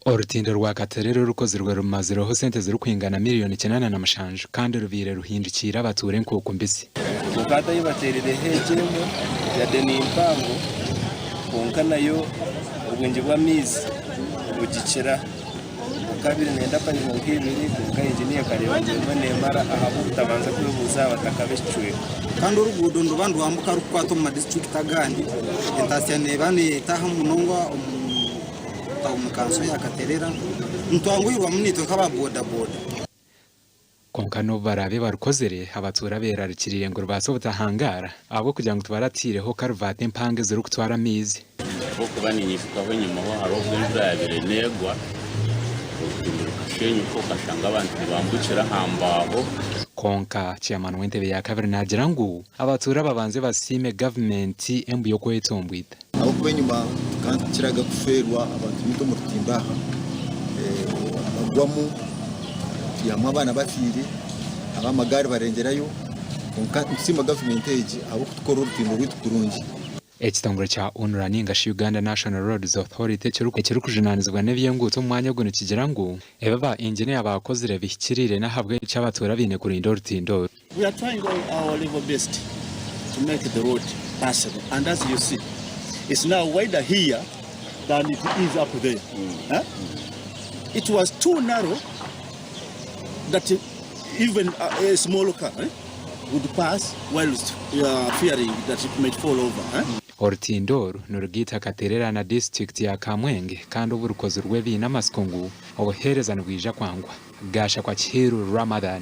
Orutindo rwa Katerera orukozirwe rumazireho sente zirikwingana miriyoni 87 kandi rubaire ruhindukiire abatuura enkuuku mbisi. Kwonka hati ahi bateerireho egyo emwe yade ni mpango kwonka nayo obwingi bw'amaizi nibugikira. Nka nenda akanyima nk'eibiri kwonka inginiya akareeba ngu emwe neemara ahabw'obutabanza kwebuuza aha bataka b'ekicweka. Kandi oruguudo niruba nirwambuka rurikukwata omu madisiturikiti agandi, entaasya neeba neetaaha munonga omu tawuni kanso ya Katerera, nitwanguhirwamu naitwe nk'aba boda boda. Kwonka n'obu baraabe barukozire, abatuura beerarikiriire ngu rubaase obutahangaara ahabw'okugira ngu tibarataireho karuvaati empango ezirikutwara amaizi. Ahabw'okuba ninyijukaho enyimaho hariho obu enjura yaabaire neegwa, orutindo rukashenyuka okashanga abantu nibambukira aha mbaaho. Kwonka, Chairman w'entebe ya kabiri naagira ngu abatuura babanze basiime gavumenti embu y'okwetombwita. Ahabw'okuba enyima tukaba nitukiraga kufeerwa abantu baitu omu rutindo aha, bagwamu, twihamu abaana bafiire, ab'amagaari barengyerayo, kwonka nitusiima gavumenti egi ahabw'okutukora orutindo rwaitu kurungi. Ekitongore kya UNRA ninga shi Uganda National Roads Authority ekirikujunaanizibwa n'eby'enguuto omu mwanya ogu nikigira ngu ebi ba inginiya baakozire bihikiriire n'ahabw'ekyo abatuura baine kurinda orutindo oru. We are trying all our level best to make the road passable and as you see it's now wider here than it is up there. Eh? It was too narrow that even a, a small car eh, would pass whilst uh, fearing that it might fall over. Eh? Orutindo oru nirugaita Katerera na disiturikiti ya Kamwenge kandi obu rukozirwe baine amatsiko ngu obuheereza nibwija kwangwa. Gashakwa Kihiru Ramadhan.